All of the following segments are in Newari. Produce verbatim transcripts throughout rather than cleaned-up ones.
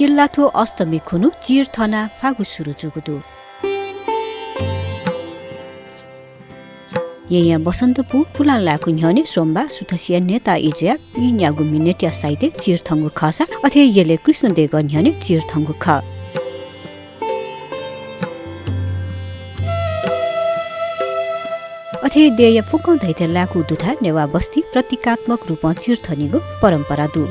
चिल्लाथ्व अष्टमी खुन्हु चिर थनाः फागु सुरु जूगु दु। येँया बसन्तपुर पुलां लाय्‌कू न्ह्यःने सोमबाः सुथसिया न्यता इज्याः पीन्यागू मिनेटया साइतय् चिर थंगु खःसा अथे यलय् कृष्ण देगः न्ह्यःने चिर थंगु खः। अथे देय्‌या फुक्कं धइथें लाय्‌कू दुथाय् नेवाः बस्ती प्रतीकात्मक रूपं चिर थनीगु परम्परा दु।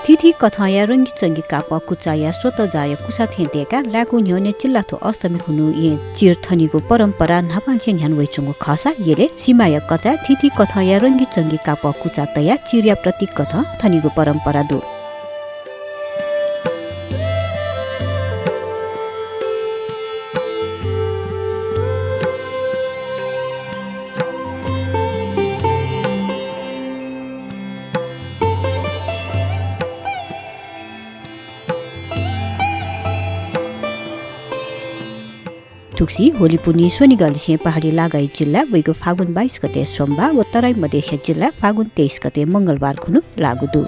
थीथी कथंया रंगीचंगी कापः कुचाया स्वतःजाःया कुसा थें दय्‌काः लाय्‌कू न्ह्यःने चिल्लाथ्व अष्टमी खुन्हु येँ चिर थनीगु परम्परा न्हापांनिसें न्ह्याना वयाच्वंगु खःसा यलय् सिमाया कचाय् थीथी कथंया रंगीचंगी कापः कुचा तयाः चिरया प्रतीक कथं थनीगु परम्परा दु। थुगुसी होली पुन्हि स्वनिगःलिसें पहाडी लागाइ जिल्लाय् वइगु फागुन बाइस गते सोमबाः व तराई मधेसया जिल्लाय् फागुन तेइस गते मंगलबार खुन्हु लाःगु दु।